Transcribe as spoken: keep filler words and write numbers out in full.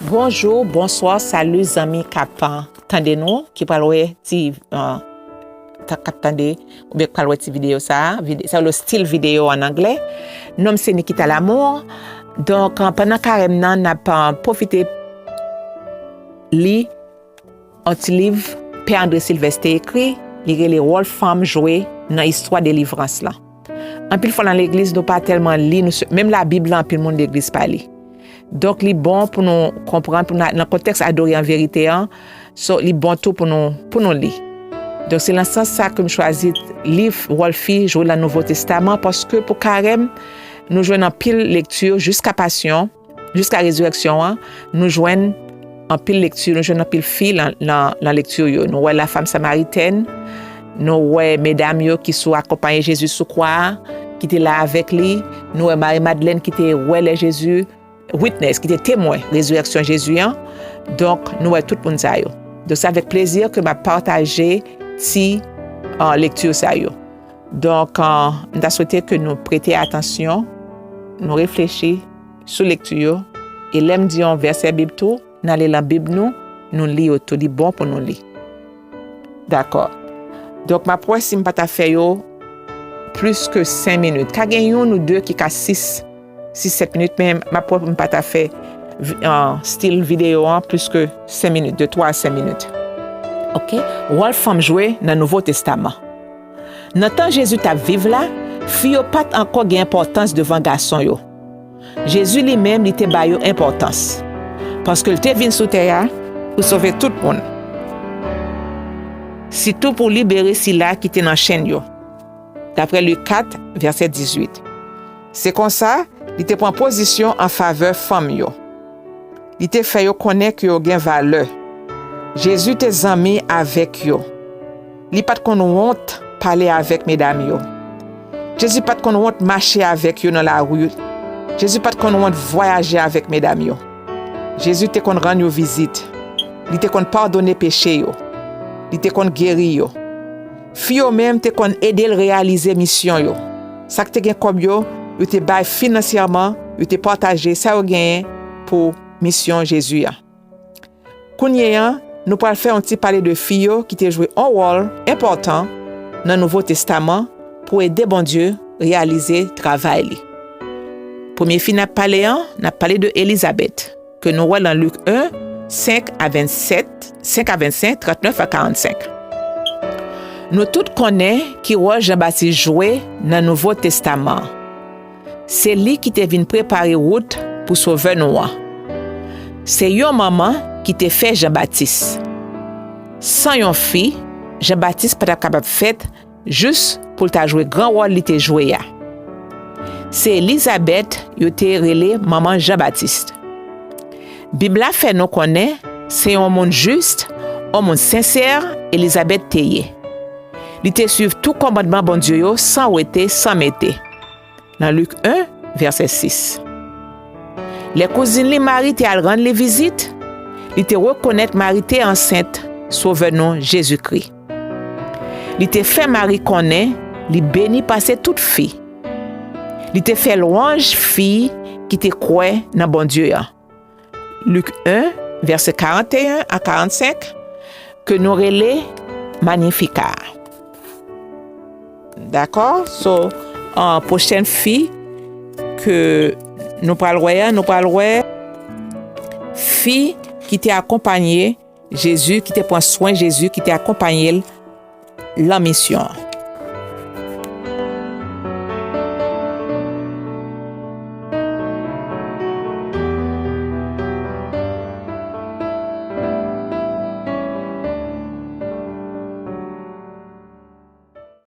Bonjou, bonswa, sali zanmi k ap, uh, tande nou, ki pral wè ti, uh, ta-, k ap tande, oubyen k pral wè ti videyo sa a, vide-, sa yo le stil videyo an anglè. Non m se Nikita Lamour. Donk, uh, pandan karèm nan, n ap, uh, pwofite li yon ti liv Pè André Sylvestre te ekri, li rele Wòl fanm jwe nan istwa delivrans lan. Anpil fwa nan legliz, nou pa tèlman li, nou se-, menm Labib la, anpil moun legliz pa li. Donk, li bon pou nou konprann, pou nou, nan kontèks adore an verite an, so, li bon tou pou nou, pou nou li. Donk, se nan sans sa ke m chwazi liv Wòl fi jwe nan Nouvo Testaman, paske pou karèm, nou jwenn anpil lekti jiska pasyon, jiska rezirèksyon an, nou jwenn anpil lekti, nou jwenn anpil fi lan, lan, lan lekti yo. Nou wè lafanm samaritèn, nou wè medam yo ki sou akonpanye Jezi sou kwa a, ki te la avèk li, nou wè Mari Madlèn ki te wè lè Jezi, witness, ki te temwen rezirèksyon Jezi an. Donk, nou wè tout moun sa yo. Donk, se avèk plezi ke m ap pataje ti, uh, lekti sa yo. Donk, uh, m ta swete ke nou prete atansyon, nou reflechi sou lekti yo, e lè m di yon vèsè Bib tou, n ale lan Bib nou, nou li yo tou, li bon pou nou li. Dakò. Donk, m ap wè si m pa ta fè yo plis ke senk minit. Ka gen youn ou de ki ka sis, sis, sèt minit, men m ap wè pou m pa ta fè vi-, an, stil videyo an plis ke senk minit, de twa a senk minit. Oke? Wòl fanm jwe nan Nouvo Testaman. Nan tan Jezi t ap viv la, fi yo pa t ankò gen enpòtans devan gason yo. Jezi li menm, li te ba yo enpòtans, paske l te vin sou tè a pou sove tout moun, sitou pou libere sila ki te nan chenn yo, dapre Lik kat, vèsè dizuit. Se konsa, li te pran pozisyon an favè fanm yo. Li te fè yo konnen ke yo gen valè. Jezi te zanmi avèk yo. Li pa t konn wont pale avèk medam yo. Jezi pa t konn wont mache avèk yo nan lari. Jezi pa t konn wont vwayaje avèk medam yo. Jezi te konn rann yo vizit. Li te konn padone peche yo. Li te konn geri yo. Fi yo menm te konn ede l reyalize misyon yo. Sa k te gen kòb yo, yo te bay finansyèman, yo te pataje sa yo genyen pou misyon Jezi a. Kounye a, nou pral fè yon ti pale de fi yo ki te jwe yon wòl enpòtan nan Nouvo Testaman pou ede Bondye reyalize travay li. Premye fi n ap pale an, n ap pale de Elizabèt, ke nou wè nan Lik en, senk a vennsèt, senk a vennsenk, trannèf a karannsenk. Nou tout konnen ki wòl Jan Batis jwe nan Nouvo Testaman an. Se li ki te vin prepare wout pou Sovè nou an. Se yon manman ki te fè Jan Batis. San yon fi, Jan Batis pa t ap kapab fèt jis pou l ta jwe gran wòl li te jwe a. Se Elizabèt yo te rele manman Jan Batis. Bib la fè nou konnen se yon moun jis, yon moun sensè Elizabèt te ye. Li te suiv tout kòmandman Bondye yo san wete, san mete. Nan Lik en, vèsè sis. Lè kouzin li Mari te al rann li vizit, li te rekonèt Mari te ansent Sovè nou Jezikri. Li te fè Mari konnen li beni pase tout fi. Li te fè lwanj fi ki te kwè nan Bondye an. Lik en, vèsè karanteyen a karannsenk, ke nou rele Magnificat. Dakò? So, an, pwochèn fi ke nou pral wè a, nou pral wè fi ki te akonpanye Jezi, ki te pran swen Jezi, ki te akonpanye l lan misyon an.